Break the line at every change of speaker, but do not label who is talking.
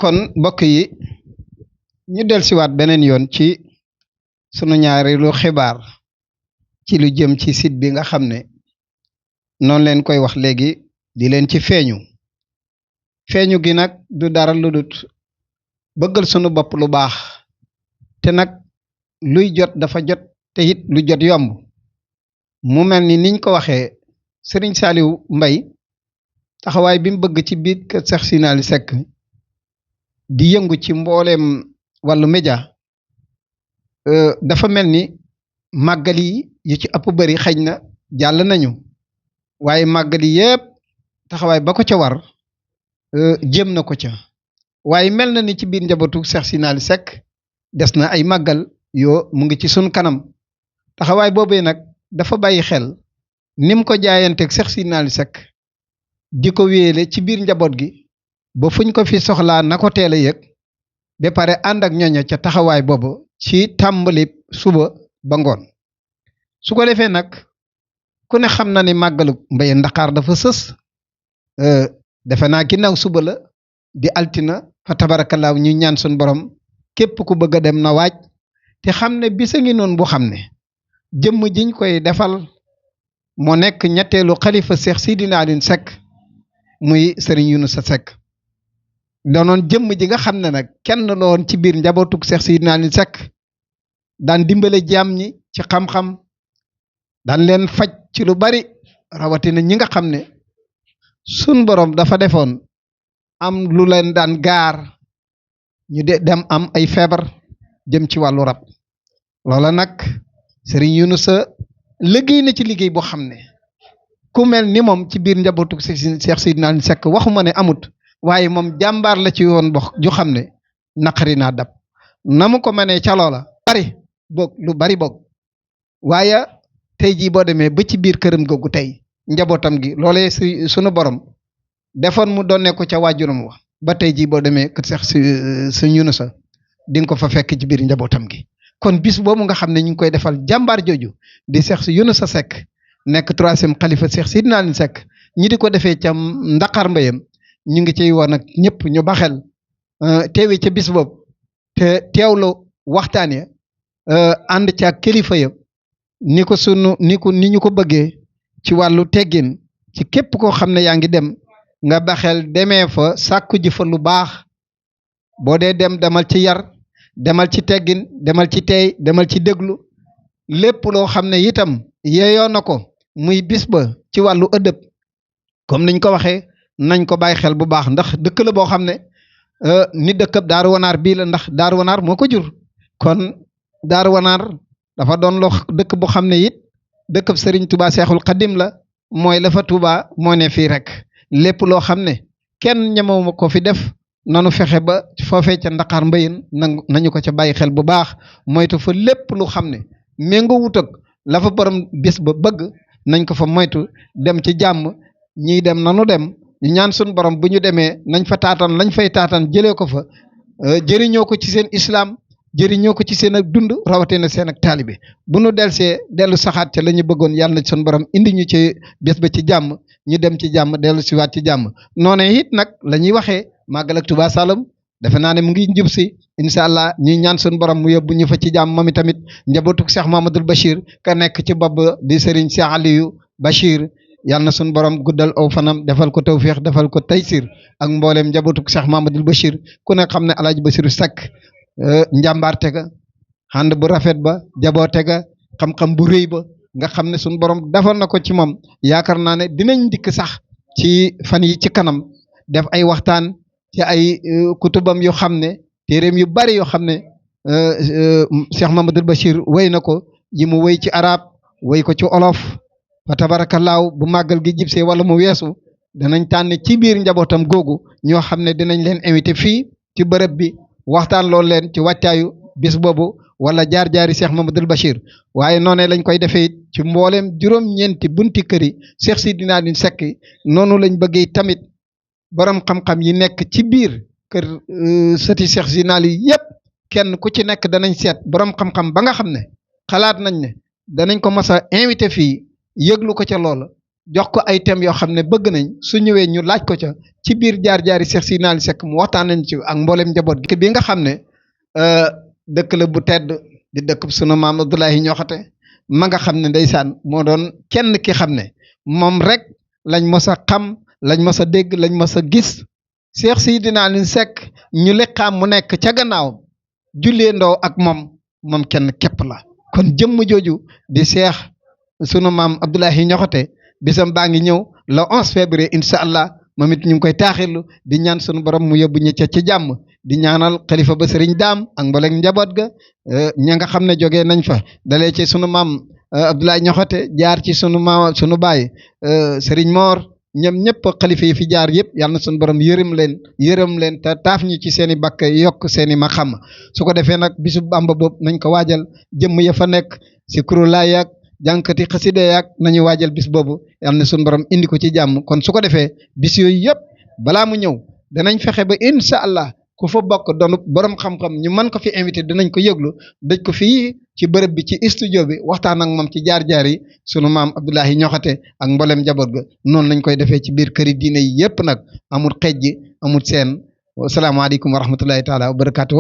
kon mbokk yi ñu dellusiwaat beneen yoon ci sunu ñaareelu xibaar ci lu jëm ci site bi nga xam ne noonu leen koy wax léegi di leen ci feeñu gi nag du dara lu dut bëggal sunu bopp lu baax te nag luy jot dafa jot te it lu jot yomb mu mel ni niñ ko waxee Serigne Saliou Mbaye taxawaay bi mu bëgg ci biir kër Cheikh Sinali Seck di yëngu ci mbooleem wàllu média dafa mel ni màggal yi ci ëpp bari xëy na jàll nañu waaye màggal yi yépp taxawaay ba ko ca war jéem na ko ca waaye mel na ni ci biir njabootu Cheikh Sinali Seck des na ay màggal yoo mu ngi ci sun kanam taxawaay boobee nag dafa bàyyi xel ni mu ko jaayanteeg Cheikh Sinali Seck di ko wéele ci biir njaboot gi ba fuñ ko fi soxlaa na ko teel a yëg ba pare ànd ak ñoña ca taxawaay boobu ci tàmbali suba ba ngoon su ko defee nag ku ne xam na ni màggalu Mbaye Ndakaar dafa sës defe naa ginnaaw suba la di altina fa tabarakallaahu ñu ñaan sun borom képp ku bëgg a dem na waaj te xam ne bisa ngi noonu bu xam ne jëmm jiñ koy defal moo nekk ñetteelu xalifa Cheikh Sidina Alioune Seck muy Serigne Younoussa Seck doonoon jëmm ji nga xam ne nag kenn la woon ci biir njabootug Cheikh Sidina Alioune Seck daan dimbale jaam ñi ci xam-xam daan leen faj ci lu bari rawatina ñi nga xam ne sun borom dafa defoon am lu leen daan gaar ñu dem am ay feebar jëm ci wàllu rab loola nag Serigne Younoussa liggéey na ci liggéey boo xam ne ku mel ni moom ci biir njabootu Cheikh Sidina Alioune Seck waxuma ne amut waaye moom jàmbaar la ci yoon box ju xam ne naqari naa dab na mu ko mënee ca loola bari boog lu bari boog waaye tey jii boo demee ba ci biir këram googu tey njabootam gi loolee sunu borom defoon mu doonne ko ca waajuram wa ba tey jii boo demee kër Cheikh si Younoussa di nga ko fa fekk ci biir njabootam gi kon bis boobu nga xam ne ñu ngi koy defal jàmbaar jooju di Cheikh Younoussa Seck nekk troisième xalifa Cheikh Sidina Alioune Seck ñi di ko defee ca Ndakaar mbayam ñu ngi ciy woon nag ñëpp ñu baxel teewe ca bis boobu te teewlu waxtaan ya ànd ca kilifa ya ni ko ni ñu ko bëggee ci wàllu teggin ci képp koo xam ne yaa ngi dem nga baxel demee fa sàkku ji fa lu baax boo dee dem demal ci yar demal ci teggin demal ci teey demal ci déglu lépp loo xam ne itam yeeyoo na ko muy bis ba ci wàllu ëddëb comme niñ ko waxee nañ ko bàyyi xel bu baax ndax dëkk la boo xam ne ni dëkkab Daaru Wanaar bii la ndax Daaru Wanaar moo ko jur kon Daaru Wanaar dafa doon loo dëkk boo xam ne it dëkkab Serigne Touba Seexul Xadim la mooy la fa Touba moo ne fii rek lépp loo xam ne kenn ñemewu ko fi def nanu fexe ba foofee ca Ndakaar Mbayen nañu ko ca bàyyi xel bu baax moytu fa lépp lu xam ne méngoo wut ak la fa borom bis ba bëgg nañ ko fa moytu dem ci jàmm ñiy dem nanu dem ñu ñaan suñu borom bu ñu demee nañ fa taataan lañ fay taataan jëlee ko fa jëriñoo ko ci seen islam jëriñoo ko ci seen ak dund rawatina seen ak taalibe bu nu dellu saxaat ca la ñu bëggoon yàlla na suñu borom indi ñu ci bés ba ci jàmm ñu dem ci jàmm dellu siwaat ci jàmm noonu it nag la ñuy waxee màggal ak Touba Saloum defe naa ne mu ngi njub si incha allah ñuy ñaan suñu borom mu yóbbu ñu fa ci jàmm moom tamit njabootu Cheikh Mamadou Bachir ka nekk ci bopp di Serigne Cheikh Aliou Bachir yàlla na suñu borom guddal aw fanam defal ko tawfiix defal ko taysir ak mbooleem njabootu Cheikh Mamadou Bachir ku ne xam ne El Hadj Bachir Seck njàmbaarte ga ànd bu rafet ba jaboote ga xam-xam bu rëy ba nga xam ne suñu borom defal na ko ci moom yaakaar naa ne dinañ dikk sax ci fan yi ci kanam def ay waxtaan ci ay kutubam yu xam ne téeréem yu bari yoo xam ne Cheikh Mamadou Bachir wéy na ko yi mu wéy ci arab wéy ko ci olof fa tabarakallaahu bu màggal gi jibsee wala mu weesu danañ tànn ci biir njabootam googu ñoo xam ne dinañ leen invité fii ci bërëb bi waxtaan loolu leen ci wàccaayu bis boobu wala jaar-jaari Cheikh Mamadou Bachir waaye noonee lañ koy defee ci mbooleem juróom-ñeenti bunti kër yi Cheikh Sidina Alioune Seck noonu lañ bëggee tamit borom xam-xam yi nekk ci biir kër sëti Cheikh Sidina yi yëpp kenn ku ci nekk danañ seet borom xam-xam ba nga xam ne xalaat nañ ne danañ ko mas a invité fii yëglu ko ca loola jox ko ay thèmes yoo xam ne bëgg nañ su ñëwee ñu laaj ko ca ci biir jaar-jaari Cheikh Sidina Ali Seck mu waxtaan nañ ci ak mboolem njaboot gi. bi nga xam ne dëkk la bu tedd di dëkk sunu maam Abdoulaye Ñoxate ma nga xam ne ndeysaan moo doon kenn ki xam ne moom rek lañ mos a xam lañ mos a dégg lañ mos a gis Cheikh Sidina Ali Seck ñu liqaam mu nekk ca gannaaw jullee ndoo ak moom kenn képp la kon jëmm jooju di Cheikh sunu maam Abdoulaye Ñoxate bisam baa ngi ñëw le 11 février incha allah moom it ñu ngi koy taaxirlu di ñaan sunu borom mu yóbbu ñu ca ci jàmm di ñaanal xalifa ba sëriñ daam ak mboolem njaboot ga ña nga xam ne jógee nañ fa dalee ci sunu maam Abdoulaye Ñoxate jaar ci sunu maam sunu baay sëriñ Moor ñoom ñëpp xalifa yi fi jaar yëpp yàlla na sunu borom yërëm leen te taaf ñu ci seen i bakk yokk seen i maxam su ko defee nag bisu Bàmba boobu nañ ko waajal jëmm ya fa nekk si kurulaay ak jànkati xaside yaak nañu waajal bis boobu yàlla na sunu borom indi ko ci jàmm kon su ko defee bis yooyu yëpp balaa mu ñëw danañ fexe ba incha allah ku fa bokk doon borom xam-xam ñu mën ko fi invité dinañ ko yëglu daj ko fii ci bërëb bi ci studio bi waxtaan ak moom ci jaar-jaar yi sunu maam Abdoulaye Ñoxate ak mboolem njaboot ga noonu lañ koy defee ci biir këri diine yi yëpp nag amul xejji amul seen wasalaamaaleykum wa rahmatullahi taala wa barakaatu.